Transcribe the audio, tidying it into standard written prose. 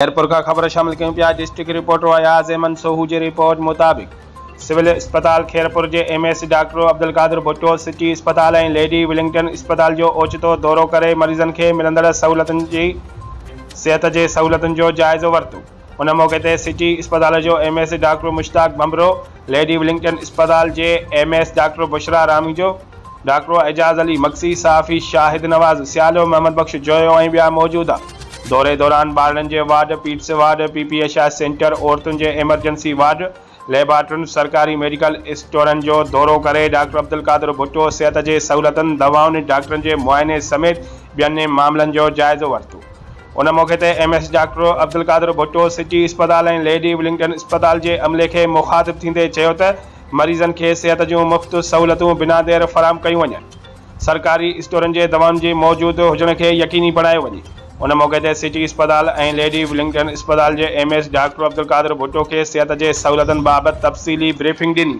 خيرپور کان خبر شامل ڪيون پيا ڊسٽرڪٽ رپورٽر اياز احمد سوهو جي رپورٽ مطابق سول اسپتال خيرپور جي M S doctor Abdul Qadir Bhutto city اسپتال ۽ ليڊي ولنگٽن اسپتال جو اوچتو دورو ڪري مريضن کي ملندڙ سهولتن جي صحت جي سهولتن جو جائزو ورتو ان موقعي تي سٽي اسپتال جو M S doctor Mushtaq Bhanbhro lady Wellington اسپتال جي M S doctor Bushra Ramejo, doctor Ijaz Ali Magsi, صحافي شاهد نواز سيالو، محمد بخش جويو ۽ ٻيا موجود ها. دوري دوران ٻارڙن جي ward, paeds ward, P P H I centre, عورتن جي ايمرجنسي وارڊ، ليبارٽرين، سرڪاري ميڊيڪل اسٽورن جو دورو ڪري ڊاڪٽر عبدالقادر ڀٽو صحت جي سهولتن، دوائن، ڊاڪٽرن جي معائني سميت ٻين معاملن جو جائزو ورتو. ان موقعي تي M S doctor Abdul Qadir Bhutto city اسپتال ۽ ليڊي ولنگٽن اسپتال جي عملي کي مخاطب ٿيندي چيو ته مريضن کي صحت جون مفت سهولتون بنا دير فراهم ڪيون وڃن، سرڪاري اسٽورن جي دوائن جي موجود هجڻ کي يقيني بڻايو وڃي. ان موقعي تي سٽي اسپتال ۽ ليڊي ولنگٽن اسپتال جي M S doctor Abdul Qadir Bhutto کي صحت جي سهولتن بابت تفصيلي بريفنگ ڏني.